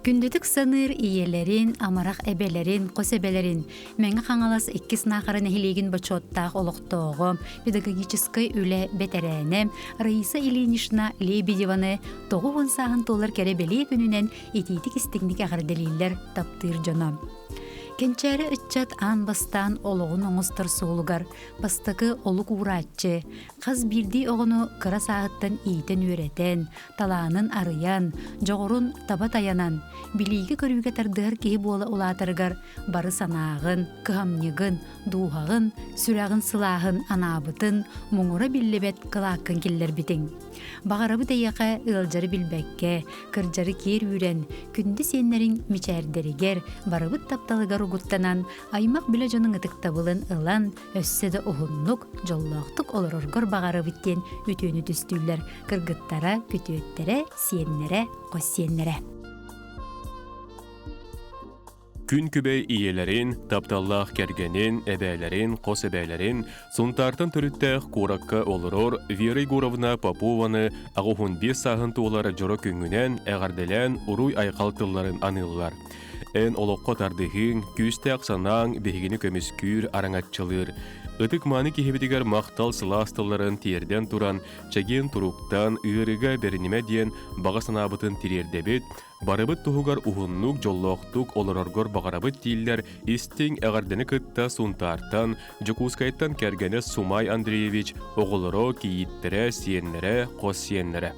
Күндүтүк саныыр ийэлэрин, амарах эбэлэрин, хос эбэлэрин Мэҥэ Хаҥалас иккис Наахара нэһилиэгин бочуоттаах олохтооҕо, педагогическай үлэ бэтэрээнэ Раиса Ильинична Лебедеваны 90 сааһын туолар кэрэ бэлиэ күнүнэн итиитик-истиҥник эҕэрдэлииллэр таптыыр дьоно. Кэнчээри ыччат аан бастаан олоҕун оҥостор суолугар бастакы олук уурааччы, хас биирдии оҕону кыра сааһыттан иитэн-үөрэтэн, талаанын арыйан, дьоҕурун таба тайанан, билиигэ-көрүүгэ тардыһар киһи буола улаатарыгар бары санааҕын, кыһамньыгын, дууһаҕын, сүрэҕин сылааһын анаабытын муҥура биллибэт кылааккын киллэрбитиҥ. Баҕарабыт эйиэхэ ыалдьары билбэккэ, кырдьары киэр үүрэн, күндү сиэннэриҥ мичээрдэригэр, барыбыт тапталыгар угуттанан, аймах билэ дьонуҥ ытыктабылын ылан, өссө да уһуннук, дьоллоохтук олороргор баҕарабыт диэн үтүөнү түстүүллэр кыргыттара, күтүөттэрэ, сиэннэрэ, хос сиэннэрэ. Күн күбэй ийэлэрин, тапталлаах кэргэнин, эбээлэрин, хос эбээлэрин, Сунтаартан төрүттээх куоракка олорор Вера Егоровна Попованы 85 сааһын туолар дьоро күҥҥүнэн эҕэрдэлээн уруй-айхал тылларын аныыллар. Эн олоххо тардыһыыҥ, күүстээх санааҥ биһигини көмүскүүр, араҥаччылыыр. Ытык-мааны киһибитигэр махтал сылаас тылларын тиэрдэн туран, чэгиэн туруктан, ыарыыга бэринимэ диэн баҕа санаабытын тириэрдэбит, барыбыт туһугар уһуннук, дьоллоохтук олороргор баҕарабыт дииллэр истиҥ эҕэрдэни кытта Сунтаартан, Дьокуускайтан кэргэнэ Сумай Андреевич, оҕолоро, кийииттэрэ, сиэннэрэ, хос сиэннэрэ.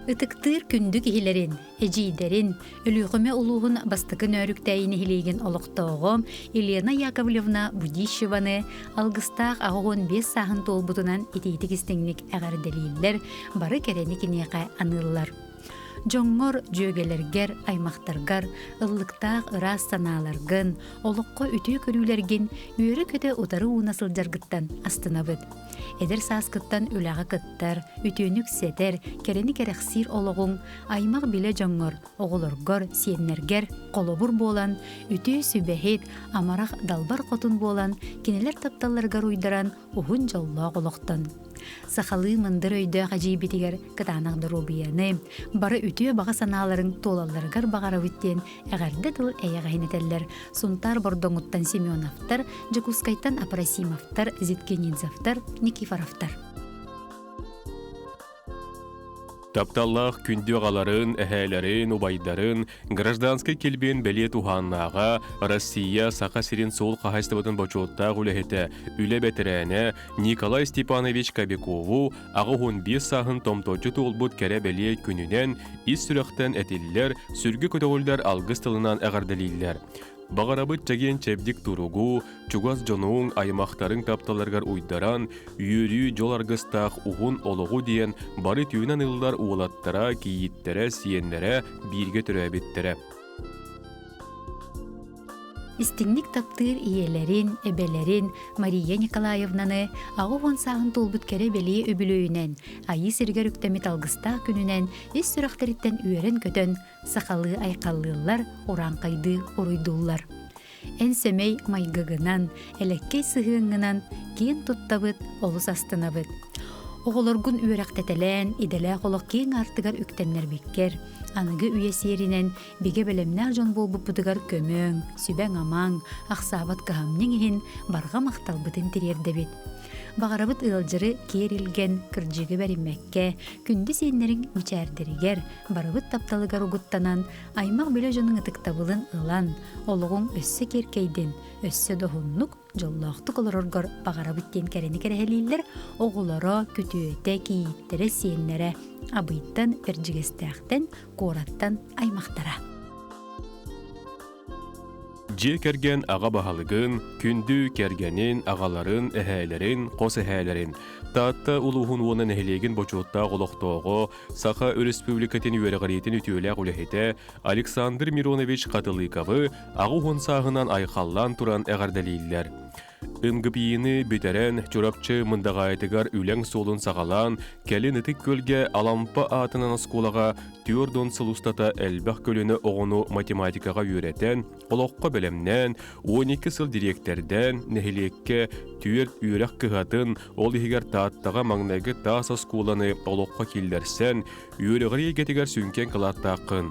Ытыктыыр күндү киһилэрин, эдьиийдэрин, Өлүөхүмэ улууһун бастакы Нөөрүктээйи нэһилиэгин олохтооҕо Елена Яковлевна Будищеваны алгыстаах 85 сааһын туолбутунан итиитик-истиҥник эҕэрдэлииллэр, бары кэрэни киниэхэ аныыллар. Дьоҥҥор, дьүөгэлэргэр, аймахтаргар ыллыктаах ыраас санааларгын, олоххо үтүө көрүүлэргин үөрэ-көтө утары ууна сылдьаргыттан астынабыт. Эдэр сааскыттан үлэҕэ кыттар, үтүөнү үксэтэр, кэрэни кэрэхсиир олоҕуҥ аймах-билэ дьоҥҥор, оҕолоргор, сиэннэргэр холобур буолан, үтүө сүбэһит, амарах далбар хотун буолан, кинилэр тапталларыгар уйдаран уһун дьоллоох олохтон. Сахалыы мындыр өйдөөх эдьиийбитигэр кытаанах доруобуйаны, бары үтүө баҕа санааларыҥ туолалларыгар баҕарабыт диэн эҕэрдэ тыл эйэҕэһин этэллэр Сунтаар Бордоҥуттан Семеновтар, Дьокуускайтан Апросимовтар, Зиткинидзевтар, Никифоровтар. Тапталлаах күндү аҕаларын, эһээлэрин, убайдарын, гражданскай килбиэн бэлиэ туһааннааҕа Россия Саха сирин суол хаһаайыстыбатын бочуоттаах үлэһитэ, үлэ бэтэрээнэ Николай Степанович Кобякову 85 сааһын томточчу туолбут кэрэ бэлиэ күнүнэн ис сүрэхтэн этиллэр, сүргэ көтөҕүллэр алгыс тылынан эҕэрдэлииллэр. Баҕарабыт чэгиэн-чэбдик туругу, чугас дьонуҥ, аймахтарыҥ тапталларыгар уйдаран, үөрүү, дьол аргыстаах уһун олоҕу диэн бары түүнэн ыллар уолаттара, кийииттэрэ, сиэннэрэ бииргэ төрөөбүттэрэ. Истиҥник таптыыр ийэлэрин, эбэлэрин Мария Николаевнаны 80 сааһын туолбут кэрэ-бэлиэ үбүлүөйүнэн, Айыы сиригэр үктэммит алгыстаах күнүнэн ис сүрэхтэриттэн үөрэн-көтөн, сахалыы айхаллыыллар, урааҥхайдыы уруйдууллар. Эн сэмэй майгыгынан, элэккэй сыһыаҥҥынан киэн туттабыт, олус астынабыт. Оҕолоргун үөрэхтэтэлээн, идэлээх олох киэҥ аартыгар үктэннэрбиккэр, аныгы үйэ сиэринэн бигэ бэлэмнээх дьон буолбуппутугар көмөҥ, сүбэҥ-амаҥ, ахсаабат кыһамньыҥ иһин барҕа махталбытын тириэрдэбит. Баҕарабыт ыалдьары киэр илгэн, кырдьыгы бэриммэккэ, күндү сиэннэриҥ мичээрдэригэр, барыбыт тапталыгар угуттанан, аймах-билэ дьонуҥ ытыктабылын ылан, олоҕуҥ өссө киэркэйдин, өссө доһуннук, дьоллоохтук олороргор баҕарабыт диэн кэрэни кэрэһэлииллэр оҕолоро, күтүөтэ, кийииттэрэ, сиэннэрэ, Абыйтан, Бэрдьигэстээхтэн, куораттан аймахтара. Дьиэ кэргэн аҕа баһылыгын, күндү кэргэнин, аҕаларын, эһээлэрин, хос эһээлэрин, Таатта улууһун уонна нэһилиэгин бочуоттаах олохтооҕо, Саха Өрөспүүбүлүкэтин үөрэҕириитин үтүөлээх үлэһитэ Александр Миронович Хатылыковы 80 сааһынан айхаллаан туран эҕэрдэлииллэр. МГПИ-ни бүтэрэн, Чурапчы Мындаҕаайытыгар үлэҥ суолун саҕалаан, кэлин Ытык Күөлгэ Алампа аатынан оскуолаҕа 40 сыл устата элбэх көлүөнэ оҕону математикаҕа үөрэтэн, олоххо бэлэмнээн, 12 сыл дириэктэрдээн, нэһилиэккэ түөрт үөрэх кыһатын, ол иһигэр Тааттаҕа маҥнайгы таас оскуоланы олоххо киллэрсэн, үөрэҕирии эйгэтигэр сүҥкэн кылааттааххын.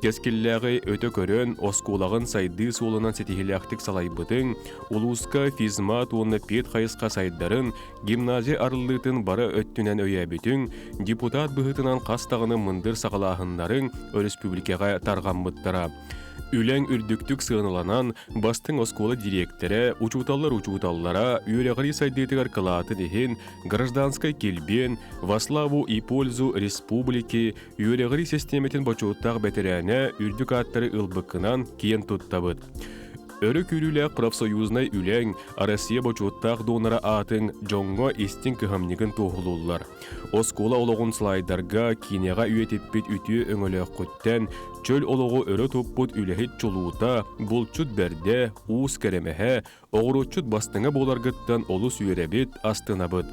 Кэскиллээҕи өтө көрөн, оскуолаҕын сайдыы суолунан ситиһиилээхтик салайбытыҥ, улууска физмат уонна пед хайысха сайдарын, гимназия арыллыытын бары өттүнэн өйөөбүтүҥ, депутат быһыытынан хас даҕаны мындыр саҕалааһыннарыҥ өрөспүүбүлүкэҕэ тарҕаммыттара. Үлэҥ үрдүктүк сыаналанан, бастыҥ оскуола дириэктэрэ, учууталлар учууталлара үөрэҕирии сайдыытыгар кылаатын иһин Гражданскай килбиэн, Во славу и пользу республики үөрэҕирии систиэмэтин бочуоттаах бэтэрээнэ үрдүк ааттары ылбыккынан киэн туттабыт. Өрө күүрүүлээх профсоюзнай үлэҥ, Россия бочуоттаах донора аатыҥ дьоҥҥо истиҥ кыһамньыгын туоһулууллар. Оскуола олоҕун слайдарга, киинэҕэ үйэтиппит үтүө өҥөлөөххүттэн, чөл олоҕу өрө туппут үлэһит чулуута, булчут бэрдэ, уус кэрэмэһэ, Оҕуруотчут бастыҥа буоларгыттан олус үөрэбит, астынабыт.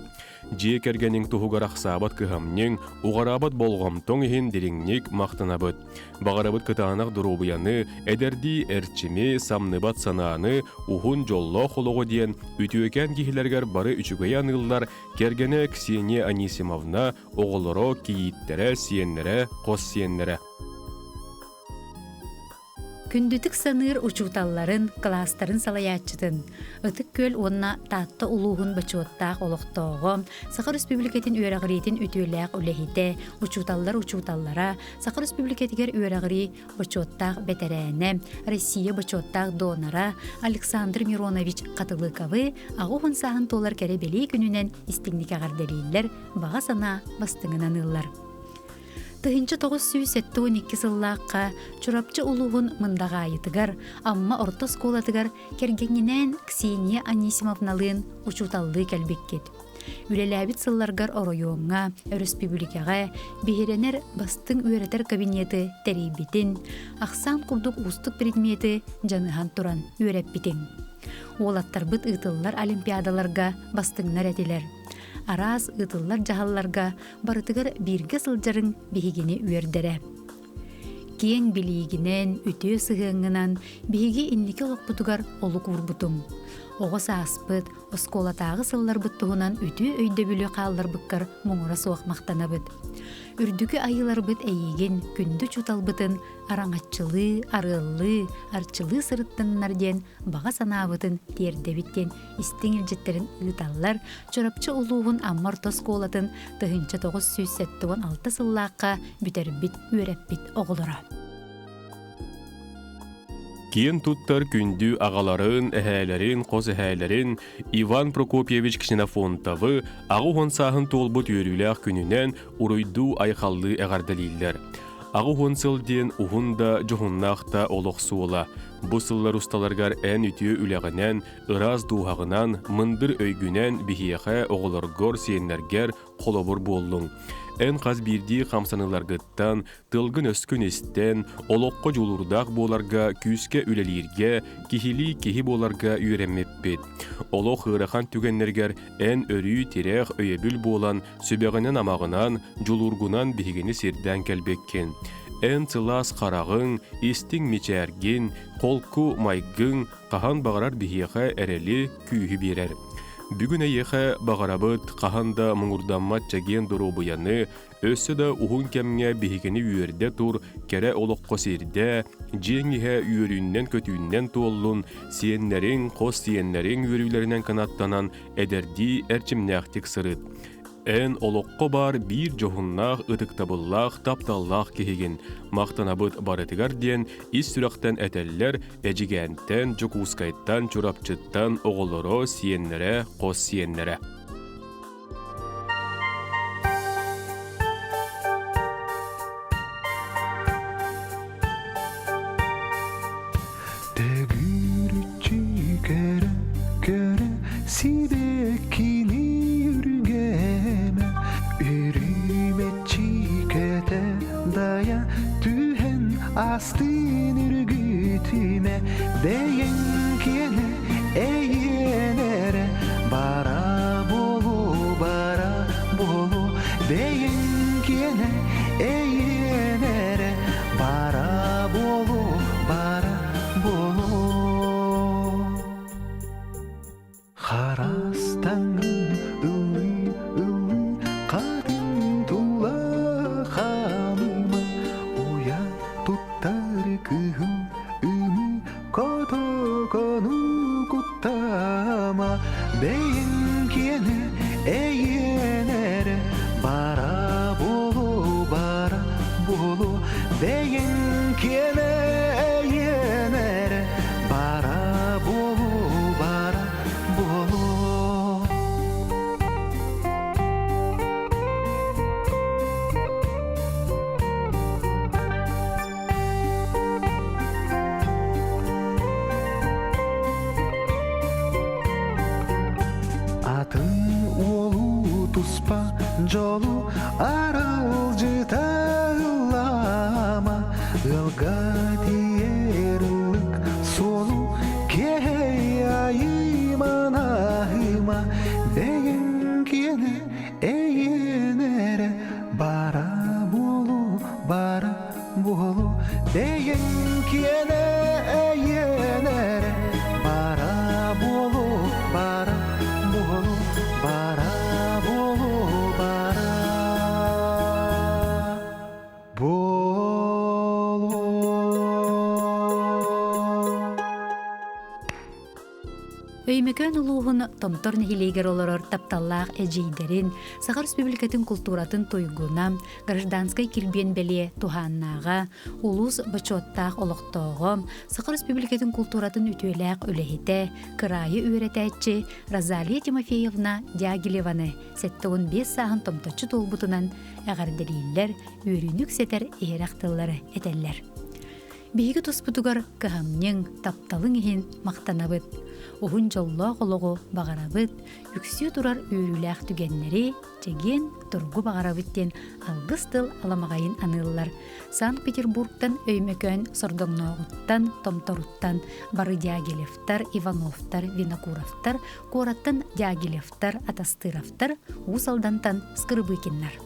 Дьиэ кэргэниҥ туһугар ахсаабат кыһамньыҥ, уҕараабат болҕомтоҥ иһин дириҥник махтанабыт. Баҕарабыт кытаанах доруобуйаны, эдэрдии эрчими, самныбат санааны, уһун дьоллоох олоҕу диэн үтүөкээн киһилэригэр бары үчүгэйи аныыллар кэргэнэ Ксения Анисимовна, оҕолоро, кийииттэрэ, сиэннэрэ, хос сиэннэрэ. Күндүтүк саныыр учууталларын, кылаастарын салайааччытын, Ытык Күөл уонна Таатта улууһун бочуоттаах олохтооҕо, Саха Республикатын үөрэҕириитин үтүөлээх үлэһитэ, учууталлар учууталлара, Саха Республикатыгар үөрэҕирии бочуоттаах бэтэрээнэ, Россия бочуоттаах донора Александр Миронович Хатылыковы 80 сааһын туолар кэрэ бэлиэ күнүнэн истиҥник эҕэрдэлииллэр, баҕа санаа бастыҥын аныыллар. 1972 сыллаахха Чурапчы улууһун Мындаҕаайытыгар Амма орто оскуолатыгар кэргэҥҥинээн Ксения Анисимовналыын учууталлыы кэлбиккит. Үлэлээбит сылларгар оройуоҥҥа, өрөспүүбүлүкэҕэ биһирэнэр бастыҥ үөрэтэр кабинеты тэрийбитин, ахсаан курдук уустук предмети дьаныһан туран үөрэппитиҥ. Уолаттарбыт ыытыллар олимпиадаларга бастыҥнар этилэр. Араас ыытыллар дьаһалларга барытыгар бииргэ сылдьарыҥ биһигини үөрдэрэ. Киэҥ билиигинэн, үтүө сыһыаҥҥынан биһиги инники олохпутугар олук уурбутуҥ. Оҕо сааспыт, оскуолатааҕы сылларбыт туһунан үтүө өйдөбүлү хаалларбыккар муҥура суох махтанабыт. Үрдүкү айыыларбыт эйиигин, күндү учууталбытын араҥаччылыы, арыаллыы, арчылыы сырыттыннар диэн баҕа санаабытын тиэрдэбит диэн истиҥ илдьиттэрин ыыталлар Чурапчы улууһун Амма орто оскуолатын 1976 сыллаахха бүтэрбит, үөрэппит оҕолоро. Киэн туттар күндү аҕаларын, эһээлэрин, хос эһээлэрин Иван Прокопьевич Ксенофонтовы 80 сааһын туолбут үөрүүлээх күнүнэн уруйдуу-айхаллыы эҕэрдэлииллэр. 80 сыл диэн уһун да, дьоһуннаах да олох суола. Бу сыллар усталарыгар эн үтүө үлэҕинэн, ыраас дууһаҕынан, мындыр өйгүнэн биһиэхэ, оҕолоргор, сиэннэргэр холобур буоллуҥ. Эн хас биирдии хамсаныыларгыттан, тылгын-өскүн истэн, олоххо дьулуурдаах буоларга, күүскэ үлэлииргэ, киһилии киһи буоларга үөрэммиппит. Олох ыарахан түгэннэригэр эн өрүү тирэх, өйөбүл буолан, сүбэҕинэн-амаҕынан, дьулуургунан биһигини сирдээн кэлбиккин. Эн сылаас хараҕыҥ, истиҥ мичээргин, холку майгыҥ, хаһан баҕарар биһиэхэ эрэли, күүһү биэрэр. Бүгүн эйиэхэ баҕарабыт хаһан да муҥурдаммат чэгиэн доруобуйаны, өссө да уһун кэмҥэ биһигини үөрдэ тур, кэрэ олоххо сирдээ, дьиэҥ иһэ үөрүүннэн-көтүүннэн туоллун, сиэннэриҥ, хос сиэннэриҥ үөрүүлэринэн кынаттанан эдэрдии эрчимнээхтик сырыт. Эн олоххо баар биир дьоһуннаах, ытыктабыллаах, тапталлаах киһигин. Махтанабыт барытыгар диэн ис сүрэхтэн этэллэр Эдьигээнтэн, Дьокуускайтан, Чурапчыттан оҕолоро, сиэннэрэ, хос сиэннэрэ. Төгүрүччү көрө, көрө, сибэккини үргэмэ, үрүмэччи көтө дайа түһэн астын үргүтүмэ, бэйэҥ киэнэ эйиэнэ эрэ. эйиэнэрэ бара буолу бара буолу Харастаҥын ыллыы ыллыы хатын тула хаалыма уйа туттар кыһыл ымы котокону куттама бэйэҥ киэнэ эйиэнэрэ бара буолу бара буолу бэйэҥ киэнэ эйиэнэрэ бара буолу бара буолу Атын уолу туспа дьолу аралдьыта ыллаама ыалга тиийэр ыллык суолу киэһэй айыйманаһыма бэйэҥ киэнэ эйиэнэ эрэ бара буолу бара буолу бэйэҥ киэнэ эйиэнэ эрэ бара буолу бара буолу бара буолу бара буолу. Өймөкөөн улууһун Томтор нэһилиэгэр олорор тапталлаах эдьиийдэрин, Саха Республикатын култууратын туйгуна, гражданскай килбиэн бэлиэ туһааннааҕа, улуус бочуоттаах олохтооҕо, Саха Республикатын култууратын үтүөлээх үлэһитэ, кыраайы үөрэтээччи Розалия Тимофеевна Дягилеваны 75 сааһын томточчу туолбутунан эҕэрдэлииллэр, үөрүүнү үксэтэр иһирэх тыллары этэллэр. Биһиги туспутугар кыһамньыҥ, тапталыҥ иһин махтанабыт. Уһун дьоллоох олоҕу баҕарабыт, үксүү турар үөрүүлээх түгэннэри, чэгиэн туругу баҕарабыт диэн алгыс тыл аламаҕайын аныыллар. Санкт-Петербургтан Өймөкөөн Сордоҥнооҕуттан, Томторуттан бары Дягилевтар, Ивановтар, Винокуровтар, куораттан Дягилевтар, Атастыровтар, Уус Алдантан Скрыбыкиннар.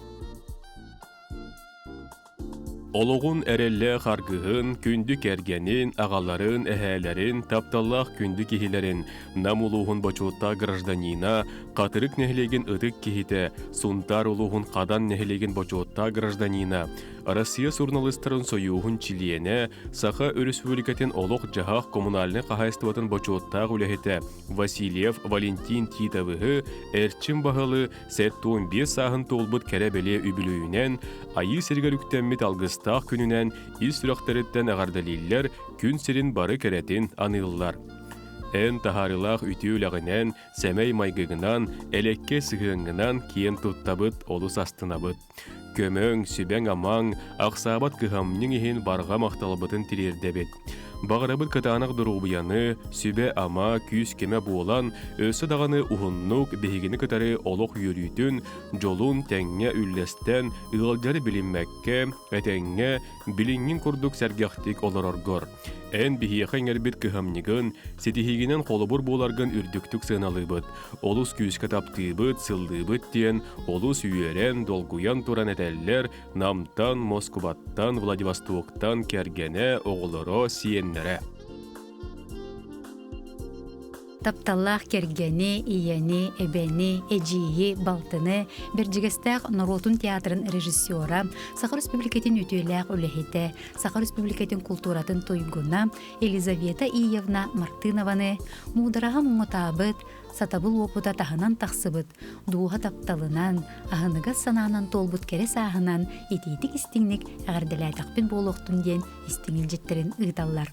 Олоҕун эрэллээх аргыһын, күндү кэргэнин, аҕаларын, эһээлэрин, тапталлаах күндү киһилэрин, Нам улууһун бочуоттаах гражданина, Хатырык нэһилиэгин ытык киһитэ, Сунтаар улууһун Хадан нэһилиэгин бочуоттаах гражданина, Россия суруналыыстарын сойууһун чилиэнэ, Саха Өрөспүүбүлүкэтин олох-дьаһах коммунальнай хаһаайыстыбатын бочуоттаах үлэһитэ Васильев Валентин Титовыһы Эрчим Баһылы 75 сааһын туолбут кэрэ-бэлиэ үбүлүөйүнэн, Айыы сиригэр үктэммит алгыстаах күнүнэн ис сүрэхтэриттэн эҕэрдэлииллэр, күн сирин бары кэрэтин аныыллар. Эн таһаарыылаах үтүө үлэҕинэн, сэмэй майгыгынан, элэккэ сыһыаҥҥынан киэн туттабыт, олус астынабыт. Көмөҥ, сүбэҥ-амаҥ, ахсаабат кыһамньыҥ иһин барҕа махталбытын тириэрдэбит. Баҕарабыт кытаанах доруобуйаны, сүбэ-ама, күүс-көмө буолан, өссө даҕаны уһуннук биһигини кытары олох үөрүүтүн, дьолун тэҥҥэ үллэстэн, ыалдьары билиммэккэ, этэҥҥэ, билиҥҥин курдук сэргэхтик олороргор. Эн биһиэхэ иҥэрбит кыһамньыгын, ситиһиигинэн холобур буоларгын үрдүктүк сыаналыыбыт, олус күүскэ таптыыбыт, сыллыыбыт диэн олус үөрэн, долгуйан туран этэллэр Намтан, Москубаттан, Владивостоктан кэргэнэ, оҕолоро, сиэннэрэ. Тапталлаах кэргэни, ийэни, эбэни, эдьиийи, балтыны Бэрдьигэстээх норуотун театрын режиссера, Саха Республикатын үтүөлээх үлэһитэ, Саха Республикатын култууратын туйгуна Елизавета Иевна Мартынованы муудараһа муҥутаабыт, сатабыл уопута таһынан тахсыбыт, дууһа тапталынан, аһыныгас санаанан туолбут кэрэ сааһынан итиитик-истиҥник эҕэрдэлээтэхпин буолуохтун диэн истиҥ илдьиттэрин ыыталлар.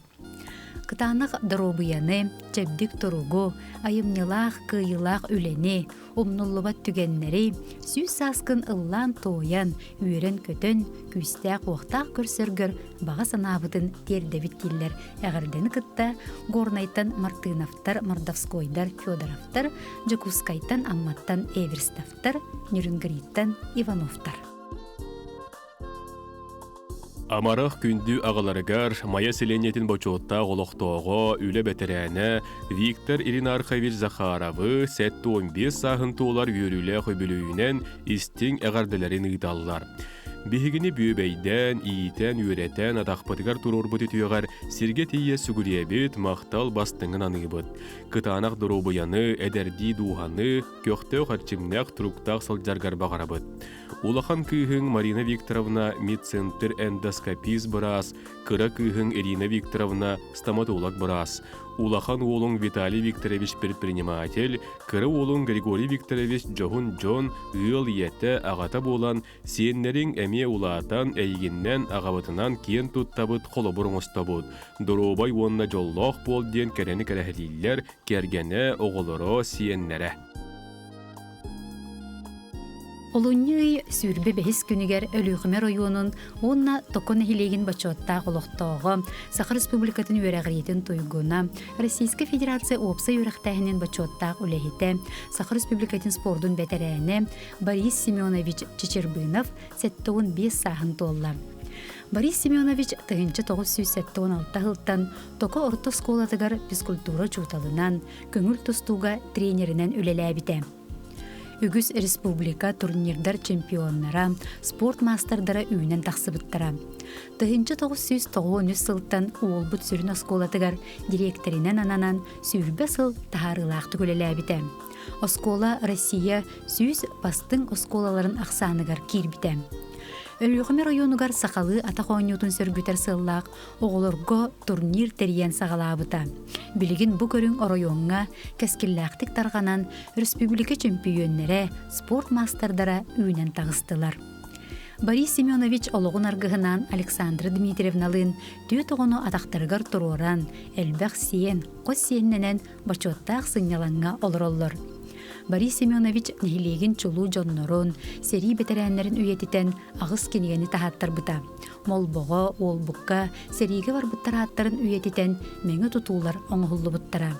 Кытаанах доруобуйаны, чэбдик туругу, айымньылаах, кыайыылаах үлэни, умнуллубат түгэннэри сүүс сааскын ыллаан-туойан, үөрэн-көтөн, күүстээх-уохтаах көрсөргөр баҕа санаабытын тиэрдэбит дииллэр эҕэрдэни кытта Горнайтан Мартыновтар, Мордовскойдар, Федоровтар, Дьокуускайтан, Амматтан Эверстовтар, Нерюнгриттан Ивановтар. Амарах күндү аҕаларыгар Майа сэлиэнньэтин бочуоттаах олохтооҕо, үлэ бэтэрээнэ Виктор Иринархович Захаровы 75 сааһын туолар үөрүүлээх үбүлүөйүнэн истиҥ эҕэрдэлэрин ыыталлар. Биһигини бүөбэйдээн, иитэн, үөрэтэн, атахпытыгар туруорбут үтүөҕэр сиргэ тиийэ сүгүрүйэбит, махтал бастыҥын аныыбыт. Кытаанах доруобуйаны, эдэрдии дууһаны, көхтөөх эрчимнээх туруктаах сылдьаргар баҕарабыт. Улахан кыыһыҥ Марина Викторовна медцентр эндоскопист быраас, кыра кыыһыҥ Ирина Викторовна стоматолог быраас, улахан уолуҥ Виталий Викторович предприниматель, кыра уолуҥ Григорий Викторович дьоһун дьон, ыал ийэтэ, аҕата буолан, сиэннэриҥ эмиэ улаатан, эйигиннэн, аҕабытынан киэн туттабыт, холобур оҥостобут. Доруобай уонна дьоллоох буол диэн кэрэни кэрэһэлииллэр кэргэнэ, оҕолоро, сиэннэрэ. Олунньу ый 25 күнүгэр Өлүөхүмэ оройуонун уонна Токо нэһилиэгин бочуоттаах олохтооҕо, Саха Республикатын үөрэҕириитин туйгуна, Российскай Федерация уопсай үөрэхтээһинин бочуоттаах үлэһитэ, Саха Республикатын спордун бэтэрээнэ Борис Семенович Чичербынов 75 сааһын туолла. Борис Семенович 1976 сылтан Токо орто оскуолатыгар физкультура учууталынан, көҥүл тустууга тренеринэн үлэлээбитэ. Үгүс республика турнирдар чемпионнара, спорт маастардара үүнэн тахсыбыттара. 1993 сылтан Уолбут сүрүн оскуолатыгар дириэктэринэн ананан 20 сыл таһаарыылаахтык үлэлээбитэ. Оскуола Россия 100 бастыҥ оскуолаларын ахсааныгар киирбитэ. Өлүөхүмэ оройуонугар сахалыы атах оонньуутун сөргүтэр сыаллаах оҕолорго турнир тэрийэн саҕалаабыта. Билигин бу көрүҥ оройуоҥҥа кэскиллээхтик тарҕанан, өрөспүүбүлүкэ чөмпүйүөннэрэ, спорт маастардара үүнэн таҕыстылар. Борис Семенович олоҕун аргыһынаан Александра Дмитриевналыын түөрт оҕону атахтарыгар туруоран, элбэх сиэн, хос сиэннэнэн бочуоттаах сынньалаҥҥа олороллор. Борис Семенович нэһилиэгин чулуу дьоннорун, сэрии бэтэрээннэрин үйэтитэн аҕыс кинигэни таһааттарбыта. Молбоҕо, Уолбукка сэриигэ барбыттар ааттарын үйэтитэн мэҥэ тутуулар оҥоһуллубуттара.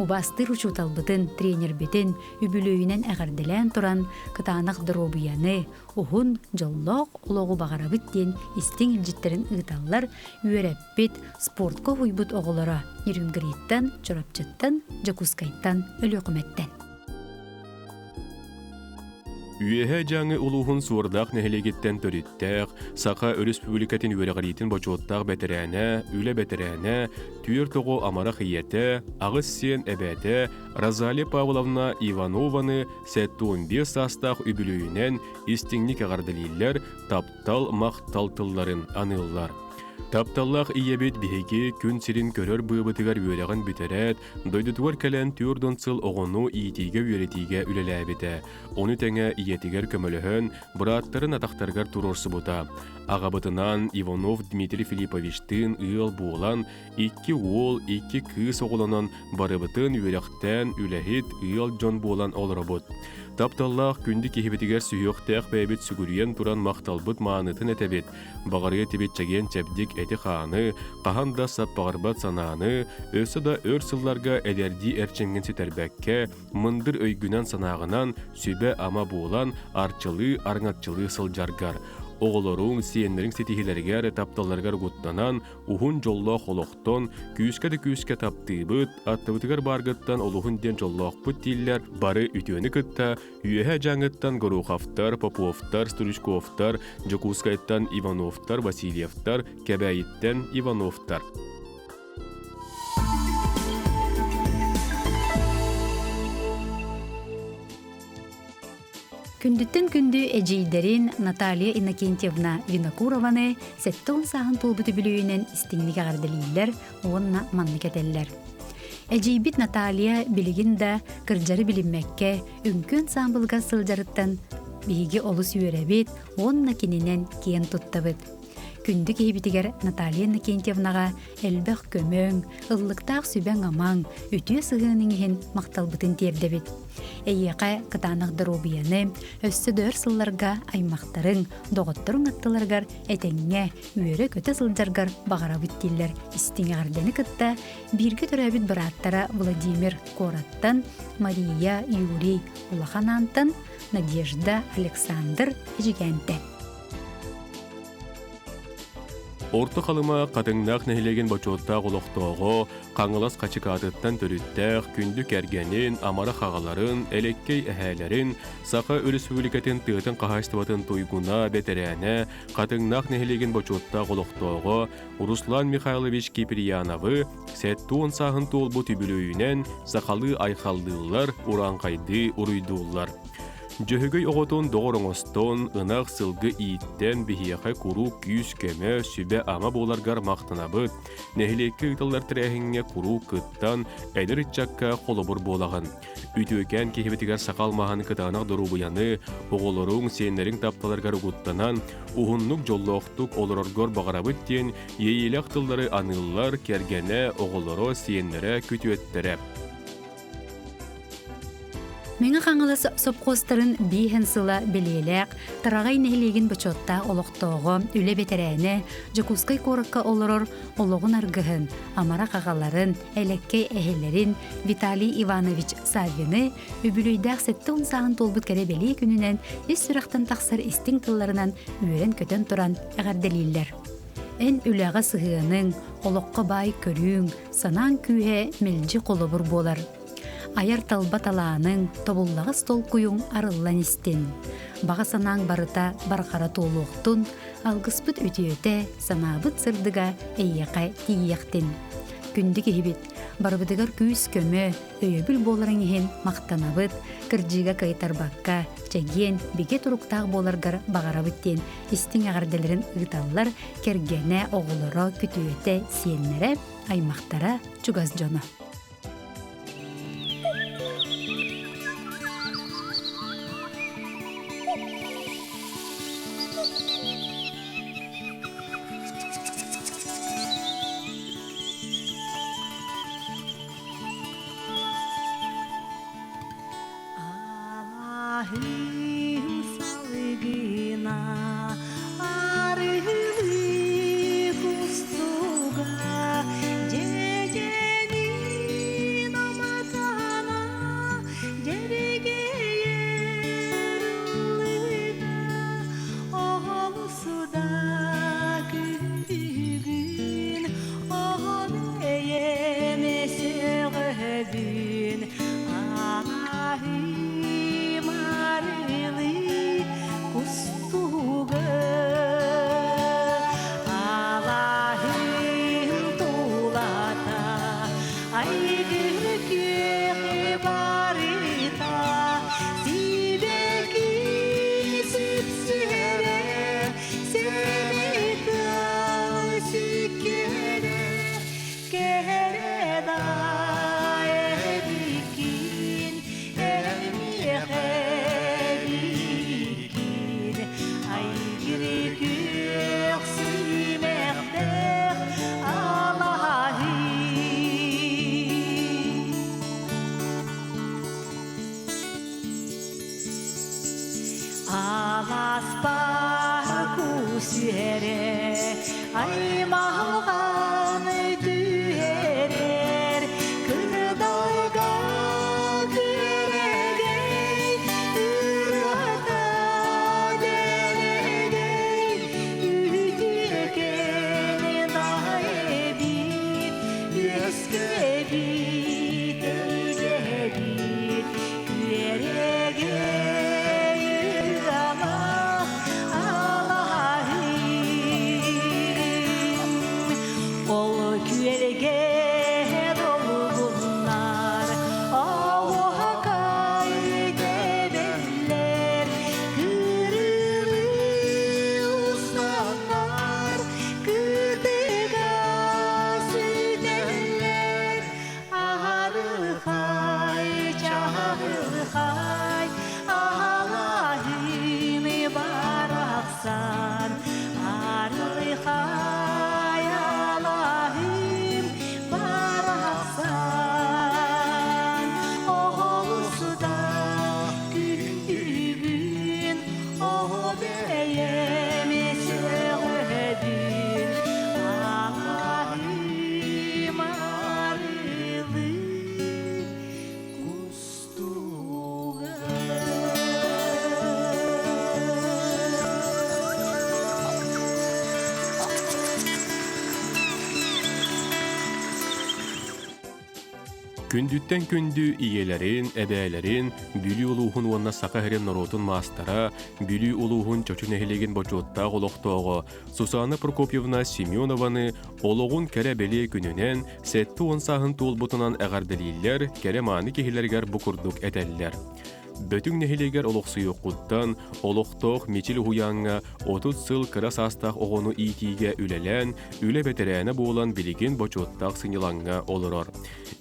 Убаастыыр учууталбытын, тренербитин үбүлүөйүнэн эҕэрдэлээн туран, кытаанах доруобуйаны, уһун, дьоллоох олоҕу баҕарабыт диэн истиҥ илдьиттэрин ыыталлар, үөрэппит, спортка уһуйбут оҕолоро Нерюнгриттан, Чурапчыттан, Дьокуускайтан, Өлүөхүмэттэн. Үөһээ Дьааҥы улууһун Суордаах нэһилиэгиттэн төрүттээх, Саха Өрөспүүбүлүкэтин үөрэҕириитин бочуоттаах бэтэрээнэ, үлэ бэтэрээнэ, түөрт оҕо амарах ийэтэ, аҕыс сиэн эбээтэ Розалия Павловна Иванованы 75 саастаах үбүлүөйүнэн истиҥник эҕэрдэлииллэр, таптал, махтал тылларын аныыллар. Тапталлаах ийэбит биһиги күн сирин көрөр быабытыгар үөрэҕин бүтэрээт, дойдутугар кэлэн 40 сыл оҕону иитиигэ-үөрэтиигэ үлэлээбитэ. Ону тэҥэ ийэтигэр көмөлөһөн, бырааттарын атахтарыгар туруорсубута. Аҕабытынаан Иванов Дмитрий Филипповичтыын ыал буолан, икки уол, икки кыыс оҕолонон барыбытын үөрэхтээн, үлэһит, ыал дьон буолан олоробут. Тапталлаах күндү киһибитигэр сүһүөхтээх бэйэбит сүгүрүйэн туран махталбыт маанытын этэбит, баҕарыа этибит чэгиэн-чэбдик эти-хааны, хаһан да саппаҕырбат санааны, өссө да өр сылларга эдэрдии эрчимҥин сүтэрбэккэ, мындыр өйгүнэн-санааҕынан сүбэ-ама буолан арчылыы, арыҥаччылыы сылдьаргар, оҕолоруҥ, сиэннэриҥ ситиһиилэригэр, тапталларыгар угуттанан, уһун дьоллоох олохтон, күүскэ да күүскэ таптыыбыт, аттыбытыгар бааргыттан олуһун диэн дьоллоохпут дииллэр бары үтүөнү кытта Үөһээ Дьааҥыттан Гороховтар, Поповтар, Стручковтар, Дьокуускайтан Ивановтар, Васильевтар, Кэбээйиттэн Ивановтар. Күндүттэн күндү эдьиийдэрин Наталья Иннокентьевна Винокурованы 70 сааһын туолбут үбүлүөйүнэн истиҥник эҕэрдэлииллэр уонна маннык этэллэр. Эдьиийбит Наталья билигин да кырдьары билиммэккэ үҥкүү ансаамбылыгар сылдьарыттан биһиги олус үөрэбит уонна кининэн киэн туттабыт. Күндү киһибитигэр Наталья Иннокентьевнаҕа элбэх көмөҥ, ыллыктаах сүбэҥ-амаҥ, үтүө сыһыаныҥ иһин махталбытын тиэрдэбит. Эйиэхэ кытаанах доруобуйаны, өссө да өр сылларга аймахтарыҥ, доҕотторуҥ аттыларыгар этэҥҥэ, үөрэ-көтө сылдьаргар баҕарабыт дииллэр истиҥ эҕэрдэни кытта бииргэ төрөөбүт бырааттара Владимир куораттан, Мария, Юрий Улахан Аантан, Надежда, Александр Эдьигээнтэн. Орто Халыма Хатыҥнаах нэһилиэгин бочуоттаах олохтооҕо, Хаҥалас Хачыкаатыттан төрүттээх күндү кэргэнин, амарах аҕаларын, элэккэй эһээлэрин, Саха Өрөспүүбүлүкэтин тыатын хаһаайыстыбатын туйгуна, бэтэрээнэ, Хатыҥнаах нэһилиэгин бочуоттаах олохтооҕо Руслан Михайлович Киприяновы 70 сааһын туолбут үбүлүөйүнэн сахалыы айхаллыыллар, урааҥхайдыы уруйдууллар. Дьөһөгөй оҕотун доҕор оҥостон, ынах сылгы ииттэн биһиэхэ куруук күүс-көмө, сүбэ-ама буоларгар махтанабыт. Нэһилиэккэ ыытыллар тэрээһиҥҥэ куруук кыттан, эдэр ыччакка холобур буолаҕын. Үтүөкээн киһибитигэр саха алмааһын кытаанах доруобуйаны, оҕолоруҥ, сиэннэриҥ тапталарыгар угуттанан, уһуннук дьоллоохтук олороргор баҕарабыт диэн иэйиилээх тыллары аныыллар кэргэнэ, оҕолоро, сиэннэрэ, күтүөттэрэ. Мэҥэ Хаҥалас сопхуостарын биэһин сыла бэлиэлээх Тараҕай нэһилиэгин бочуоттаах олохтооҕо, үлэ бэтэрээнэ, Дьокуускай куоракка олорор олоҕун аргыһын, амарах аҕаларын, элэккэй эһэлэрин Виталий Иванович Саввины үбүлүөйдээх 70 сааһын туолбут кэрэ бэлиэ күнүнэн ис сүрэхтэн тахсар истиҥ тылларынан үөрэн-көтөн туран эҕэрдэлииллэр. Эн үлэҕэ сыһыаныҥ, олоххо баай көрүүҥ, санааҥ күүһэ мэлдьи холобур буолар. Айар талба талааныҥ, тобуллаҕас толкуйуҥ арыллан истин. Баҕа санааҥ барыта барҕара туолуохтун, алгыспыт үтүөтэ, санаабыт сырдыга эйиэхэ тиийиэхтин. Күндү киһибит, барыбытыгар күүс-көмө, өйөбүл буоларыҥ иһин махтанабыт, кырдьыыга кыайтарбакка, чэгиэн, бигэ туруктаах буоларгар баҕарабыт диэн истиҥ эҕэрдэлэрин ыыталлар кэргэнэ, оҕолоро, күтүөтэ, сиэннэрэ, аймахтара, чугас дьоно. Алаһыым салгына арыылыы кустуга дьэдьэнин аматана дьэргэйэр ыллыга оҕолсуда күндүгүн оҕо бэйэм сөҕөбүн Алаһыым арылыы кустуга Алаһыым тулата айгыр күөх барыта Сибэки сипсиэрэ сэмэй тыал сүккэрэ Кэрэ да эбиккин, эмиэхэ эбиккин, айгыры күөх сүүмэхтээх алаһыы. Аласпар күүсүһэрэ аймалҕан түһэрэр кырдалга күөрэгэй ырыата дэлэгэй үтүөкэн да эбит үөскэбит өйдөбүт Күөрэгэй ырыалаах алаһыым. Күндүттэн күндү ийэлэрин, эбээлэрин, Бүлүү улууһун уонна Саха сирин норуотун маастара, Бүлүү улууһун Чочу нэһилиэгин бочуоттаах олохтооҕо Сусанна Прокопьевна Семенованы олоҕун кэрэ-бэлиэ күнүнэн 70 сааһын туолбутунан эҕэрдэлииллэр, кэрэ-мааны киһилэригэр бу курдук этэллэр. Бөтүҥ нэһилиэгэр олохсуйуоххуттан олохтоох Мичил уһуйааҥҥа 30 сыл кыра саастаах оҕону иитиигэ үлэлээн, үлэ бэтэрээнэ буолан билигин бочуоттаах сынньалаҥҥа олорор.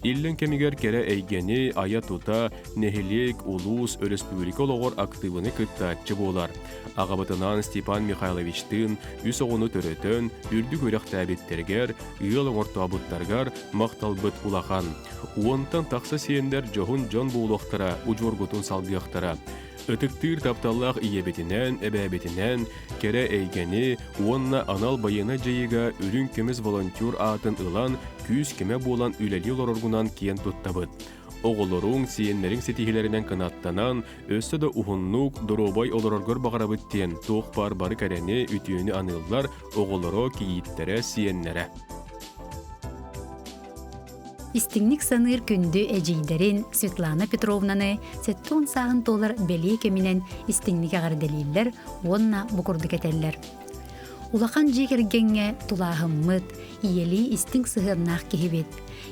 Иллэҥ кэмигэр кэрэ эйгэни айа-тута, нэһилиэк, улуус, өрөспүүбүлүкэ олоҕор актыыбыны кыттааччы буолар. Аҕабытынаан Степан Михайловичтыын үс оҕону төрөтөн, үрдүк үөрэхтээбиттэригэр, ыал оҥортообуттарыгар махталбыт улахан. Уонтан тахса сиэннэр дьоһун дьон буолуохтара, удьуоргутун салгыахтара. Ытыктыыр тапталлаах ийэбитинэн, эбээбитинэн кэрэ эйгэни уонна анал байыаннай дьайыыга үрүҥ көмүс волонтер аатын ылан, күүс-көмө буолан үлэлии олороргунан киэн туттабыт. Оҕолоруҥ, сиэннэриҥ ситиһиилэринэн кынаттанан, өссө да уһуннук, доруобай олороргор баҕарабыт диэн туох баар бары кэрэни, үтүөнү аныыллар оҕолоро, кийииттэрэ, сиэннэрэ. Истиҥник саныыр күндү эдьиийдэрин Светлана Петровнаны 70 сааһын туолар бэлиэ кэминэн истиҥник эҕэрдэлииллэр уонна бу курдук этэллэр. Улахан дьиэ кэргэҥҥэ тулааһыммыт, ийэлии истиҥ сыһыаннаах киһибит.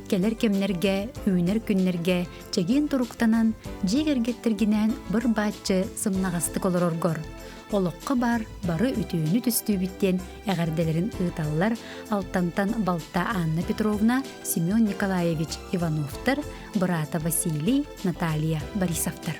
Кэлэр кэмнэргэ, үүнэр күннэргэ чэгиэн туруктанан, дьиэ кэргэттэргинээн быр-бааччы сымнаҕастык олороргор, олоххо баар бары үтүөнү түстүүбүт диэн эҕэрдэлэрин ыыталлар Алтантан балта Анна Петровна, Семен Николаевич Ивановтар, быраата Василий, Наталья Борисовтар.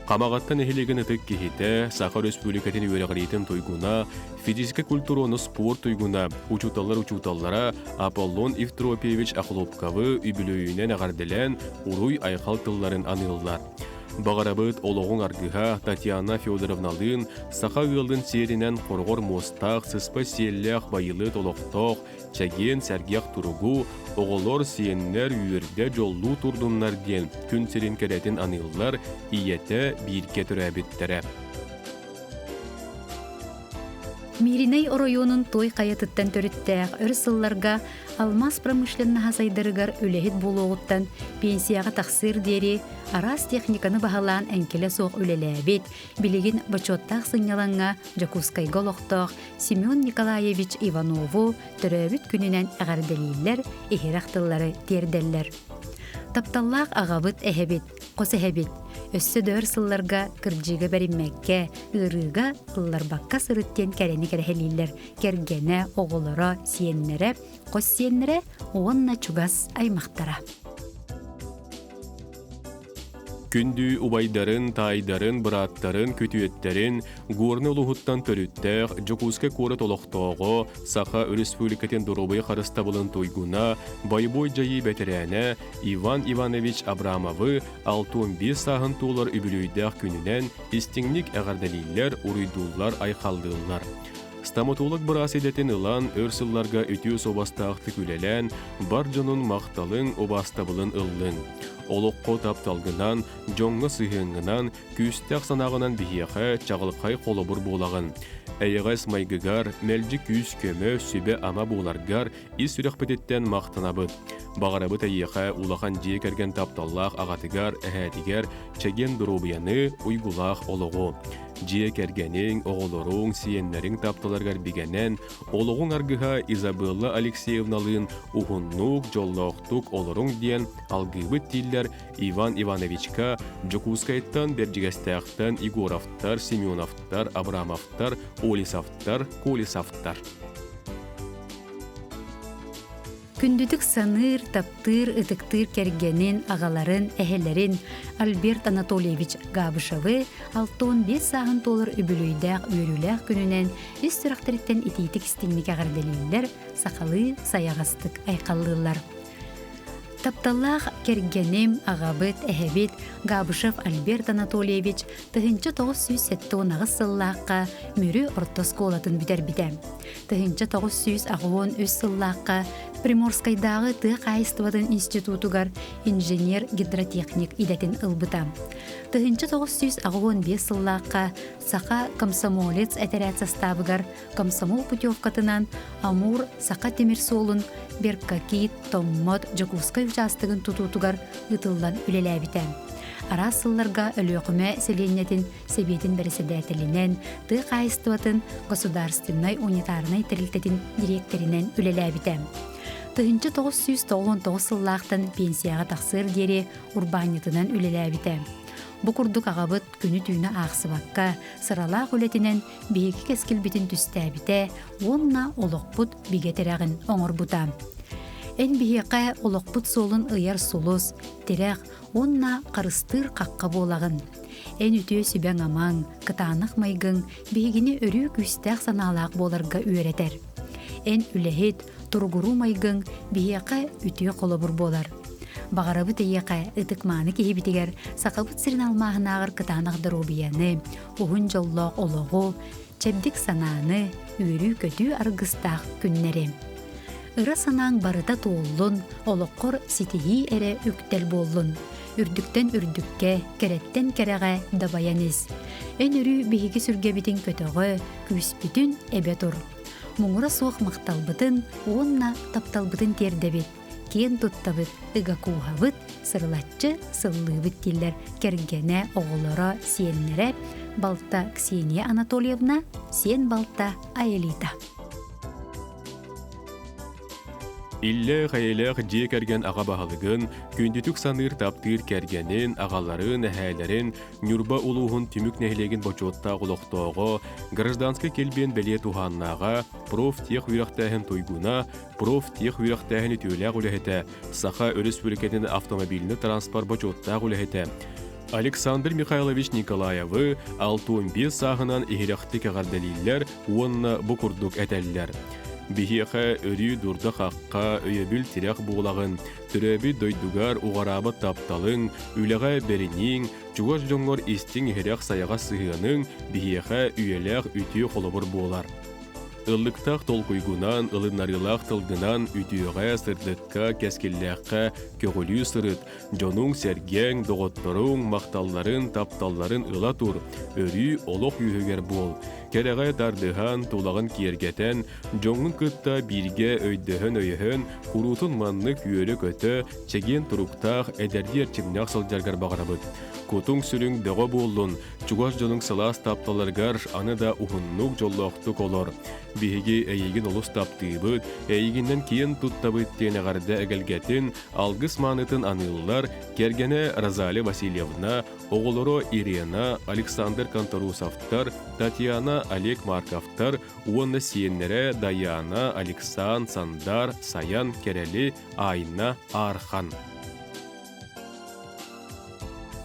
Хамаҕатта нэһилиэгин ытык киһитэ, Саха Өрөспүүбүлүкэтин үөрэҕириитин туйгуна, физическэй культура уонна спорт туйгуна, учууталлар учууталлара Аполлон Евтропьевич Охлопковы үбүлүөйүнэн эҕэрдэлээн уруй-айхал тылларын аныыллар. Баҕарабыт олоҕуҥ аргыһа Татьяна Федоровналыын саха ыалын сиэринэн хороҕор муостаах, сыспай сиэллээх байылыат олохтоох, чэгиэн сэргэх туругу, оҕолор, сиэннэр үөрдэ дьоллуу турдуннар диэн күн сирин кэрэтин аныыллар ийэтэ бииргэ төрөөбүттэрэ. Мииринэй оройуонун Туой Хайатыттан төрүттээх өр сылларга алмаас промышленноһа сайдарыгар үлэһит буолуоҕуттан пенсияҕа тахсыар диэри араас техниканы баһылаан эҥкилэ суох үлэлээбит, билигин бочуоттаах сынньалаҥҥа Дьокуускайга олохтоох Семен Николаевич Иванову төрөөбүт күнүнэн эҕэрдэлииллэр, иһирэх тыллары тиэрдэллэр. Тапталлаах аҕабыт, эһэбит, хос эһэбит өссө да өр сылларга кырдьыыга бэриммэккэ, ыарыыга ылларбакка сырыт диэн кэрэни кэрэһэлииллэр кэргэнэ, оҕолоро, сиэннэрэ, хос сиэннэрэ уонна чугас аймахтара. Күндү убайдарын, таайдарын, бырааттарын, күтүөттэрин Горнай улууһуттан төрүттээх Дьокуускай куорат олохтооҕо, Саха Өрөспүүбүлүкэтин доруобуйа харыстабылын туйгуна, бойобуой дьайыы бэтэрээнэ Иван Иванович Абрамовы 65 сааһын туолар үбүлүөйдээх күнүнэн истиҥник эҕэрдэлииллэр, уруйдууллар, айхаллыыллар. Стоматолог быраас идэтин ылан, өр сылларга үтүө суобастаахтык үлэлээн, бар дьонун махталын, убаастабылын ыллыҥ. Олоххо тапталгынан, дьоҥҥо сыһыаҥҥынан, күүстээх санааҕынан биһиэхэ чаҕылхай холобур буолаҕын. Эйэҕэс майгыгар, мэлдьи күүс-көмө, сүбэ-ама буоларгар ис сүрэхпититтэн махтанабыт. Баҕарабыт эйиэхэ улахан дьиэ кэргэн тапталлаах аҕатыгар, эһээтигэр чэгиэн доруобуйаны, уйгулаах олоҕу. Дьиэ кэргэниҥ, оҕолоруҥ, сиэннэриҥ тапталарыгар бигэнэн, олоҕуҥ аргыһа Изабелла Алексеевналыын уһуннук, дьоллоохтук олоруҥ диэн алгыыбыт дииллэр Иван Ивановичка Дьокуускайтан, Бэрдьигэстээхтэн Егоровтар, Семеновтар, Абрамовтар, Олесовтар, Колесовтар. Күндүтүк саныыр, таптыыр, ытыктыыр кэргэнин, аҕаларын, эһэлэрин Альберт Анатольевич Габышевы 65 сааһын туолар үбүлүөйдээх үөрүүлээх күнүнэн ис сүрэхтэриттэн итиитик истиҥник эҕэрдэлииллэр, сахалыы сайаҕастык айхаллыыллар. Тапталлаах кэргэним, аҕабыт, эһэбит Габышев Альберт Анатольевич 1978 сыллаахха Мүрү орто оскуолатын бүтэрбитэ. 1983 сыллаахха Приморскайдааҕы тыа хаһаайыстыбатын институтугар инженер-гидротехник идэтин ылбыта. 1985 сыллаахха Саха комсомолец этэрээт састаабыгар комсомол путевкатынан Амур Саха тимир суолун Беркакит, Томмот, Дьокуускай учаастагын тутуутугар ыытыллан үлэлээбитэ. Араас сылларга Өлүөхүмэ сэлиэнньэтин сэбиэтин бэрэссэдээтэлинэн, тыа хаһаайыстыбатын государственнай унитарнай тэрилтэтин дириэктэринэн үлэлээбитэ. 1999 сыллаахтан пенсияҕа тахсыар диэри урбаанньытынан үлэлээбитэ. Бу курдук аҕабыт күнү-түүнү аахсыбакка, сыралаах үлэтинэн биһиги кэскилбитин түстээбитэ уонна олохпут бигэ тирэҕин оҥорбута. Эн биһиэхэ олохпут суолун ыйар сулус, тирэх уонна харыстыыр хахха буолаҕын. Эн үтүө сүбэҥ-амаҥ, кытаанах майгыҥ биһигини өрүү күүстээх санаалаах буоларга үөрэтэр. Эн үлэһит, туругуруу майгыҥ биһиэхэ үтүө холобур буолар. Баҕарабыт эйиэхэ ытык-мааны киһибитигэр Сахабыт сирин алмааһынааҕар кытаанах доруобуйаны, уһун дьоллоох олоҕу, чэбдик санааны, үөрүү-көтүү аргыстаах күннэри. Ыра санааҥ барыта туоллун, олоххор ситиһии эрэ үктэл буоллун. Үрдүктэн үрдүккэ, кэрэттэн кэрэҕэ дабайан ис. Эн өрүү биһиги сүргэбитин көтөҕө, күүспүтүн эбэ тур. Муҥура суох махталбытын уонна тапталбытын тиэрдэбит. Киэн туттабыт, ыга кууһабыт, сырылаччы сыллыыбыт дииллэр кэргэнэ, оҕолоро, сиэннэрэ, балта Ксения Анатольевна, сиэн балта Аэлита. Иллээх-эйэлээх дьиэ кэргэн аҕа баһылыгын, күндүтүк саныыр таптыыр кэргэнин, аҕаларын, эһээлэрин, Ньурба улууһун Түмүк нэһилиэгин бочуоттаах олохтооҕо, гражданскай килбиэн бэлиэ туһааннааҕа, профтех үөрэхтээһин туйгуна, профтех үөрэхтээһин үтүөлээх үлэһитэ, Саха Өрөспүүбүлүкэтин автомобильнай транспорт бочуоттаах үлэһитэ Александр Михайлович Николаевы 65 сааһынан иһирэхтик эҕэрдэлииллэр уонна бу курдук этэллэр. Биһиэхэ өрүү дурда-хахха, өйөбүл-тирэх буолаҕын, төрөөбүт дойдугар уҕараабат тапталыҥ, үлэҕэ бэринииҥ, чугас дьоҥҥор истиҥ-иһирэх сайаҕас сыһыаныҥ биһиэхэ үйэлээх үтүө холобур буолар. Ыллыктаах толкуйгунан, ылыннарыылаах тылгынан үтүөҕэ, сырдыкка, кэскиллээххэ көҕүлүү сырыт, дьонуҥ-сэргэҥ, доҕотторуҥ махталларын, тапталларын ыла тур, өрүү олох үөһүгэр буол. Кэрэҕэ тардыһан, тулаҕын киэргэтэн, дьоҥҥун кытта бииргэ өйдөһөн-өйөһөн, куруутун маннык үөрэ-көтө, чэгиэн туруктаах, эдэрдии эрчимнээх сылдьаргар баҕарабыт. Кутуҥ-сүрүҥ бөҕө буоллун, чугас дьонуҥ сылаас тапталларыгар аны да уһуннук дьоллоохтук олор. Биһиги эйигин олус таптыыбыт, эйигиннэн киэн туттабыт диэн эҕэрдэ эгэлгэтин, алгыс маанытын аныыллар кэргэнэ Розалия Васильевна, оҕолоро Ирена, Александр Конторусовтар, Татьяна, Олег Марковтар уонна сиэннэрэ Даяна, Александр, Сандар, Саян, Кэрэли, Айна, Архан.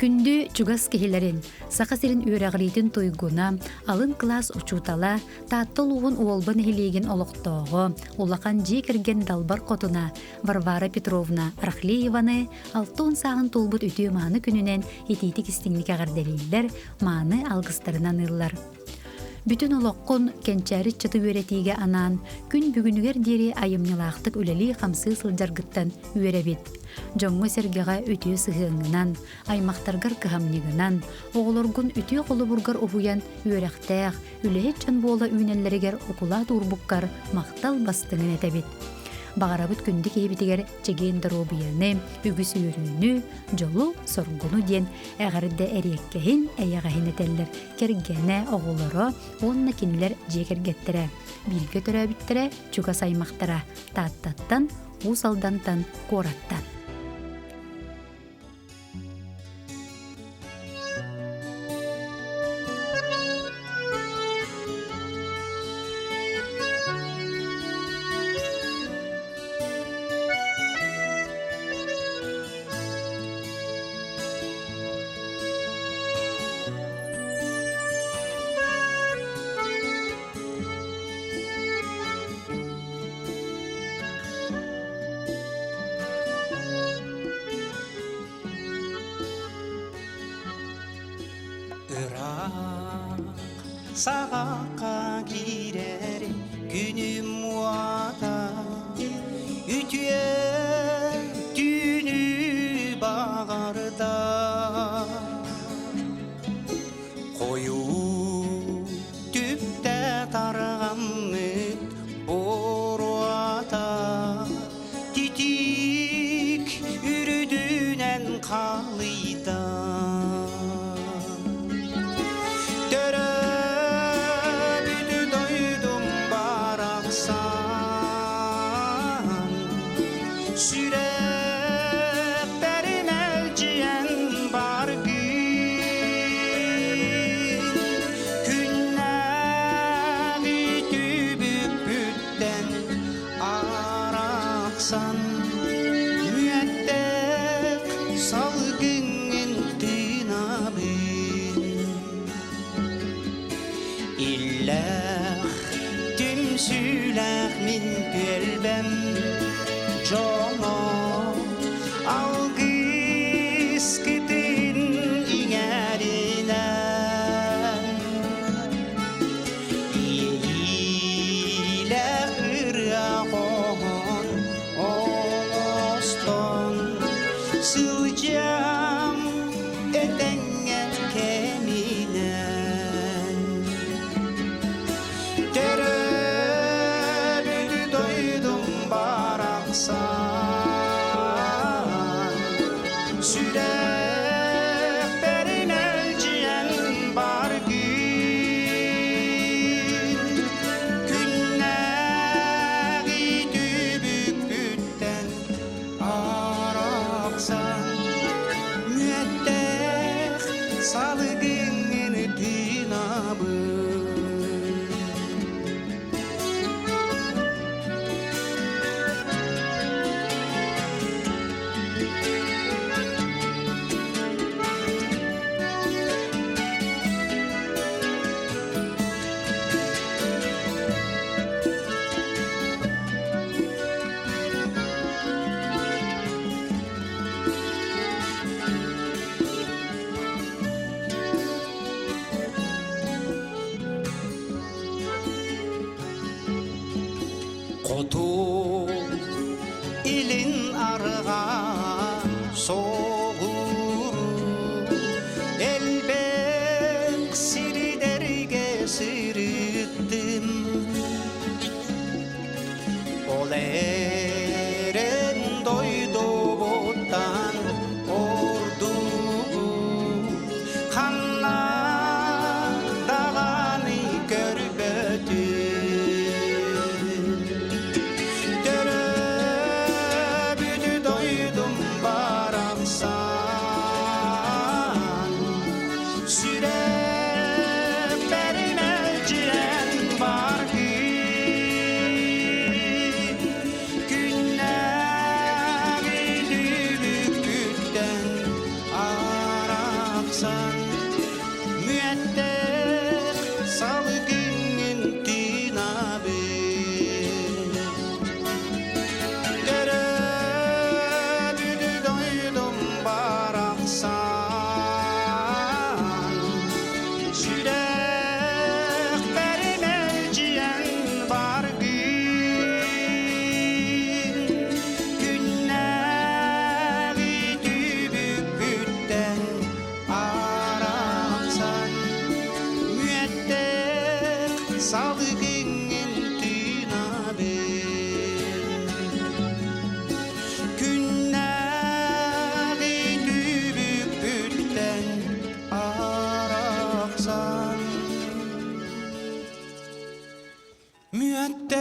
Күндү чугас киһилэрин, Саха сирин үөрэҕириитин туйгуна, алын кылаас учуутала, Таатта улууһун Уолба нэһилиэгин олохтооҕо, улахан дьиэ кэргэн далбар хотуна Варвара Петровна Рахлееваны 60 сааһын туолбут үтүө-мааны күнүнэн итиитик истиҥник эҕэрдэлииллэр, мааны алгыстарынан ыыллар. Бүтүн олоххун кэнчээри ыччаты үөрэтиигэ анаан, күн бүгүнүгэр диэри айымньылаахтык үлэлии-хамсыы сылдьаргыттан үөрэбит. Дьоҥҥо-сэргэҕэ үтүө сыһыаҥҥынан, аймахтаргар кыһамньыгынан, оҕолоргун үтүө холобургар уһуйан үөрэхтээх, үлэһит дьон буола үүнэллэригэр укулаат уурбуккар махтал бастыҥын этэбит. Баҕарабыт күндү киһибитигэр чэгиэн доруобуйаны, үгүс үөрүүнү, дьолу, соргуну диэн эҕэрдэ эриэккэһин, эйэҕэһин этэллэр кэргэнэ, оҕолоро уонна кинилэр дьиэ кэргэттэрэ, бииргэ төрөөбүттэрэ, чугас аймахтара Тааттаттан, Уус Алдантан, куораттан. Ыраах саҕахха киирэр күнү. Түмсүүлээх мин түөлбэм дьоно алгыскытын иҥэринэн иэйиилээх ырыа хоһоон оҥостон сылдьам этэҥҥэ кэминэн Төрөөбүт дойдум барахсан сүрэхпэрин элдьийэн бар күн күннээҕи түбүкпүттэн арахсан мүөттээх салгыҥҥын тыынабын. Хоту илин арҕаа соҕуруу элбэх сирдэргэ сырыттым. Ол эрэн дойдубуттан ордугу ханна даҕаны көрбөтүм. Төрөөбүт дойдум барахсан сүрэхпэр мэлдьиэн бар күннээҕи түбүкпүттэн арахсан мүөттээх салгыҥҥын тыынабын. Төрөөбүт дойдум барахсан сүрэхпэр мэлдьийэн баргын күннээҕи түбүкпүттэн арахсан мүөттээх салгыҥҥын тыынабын. Күннээҕи түбүкпүттэн арахсан мүөттээх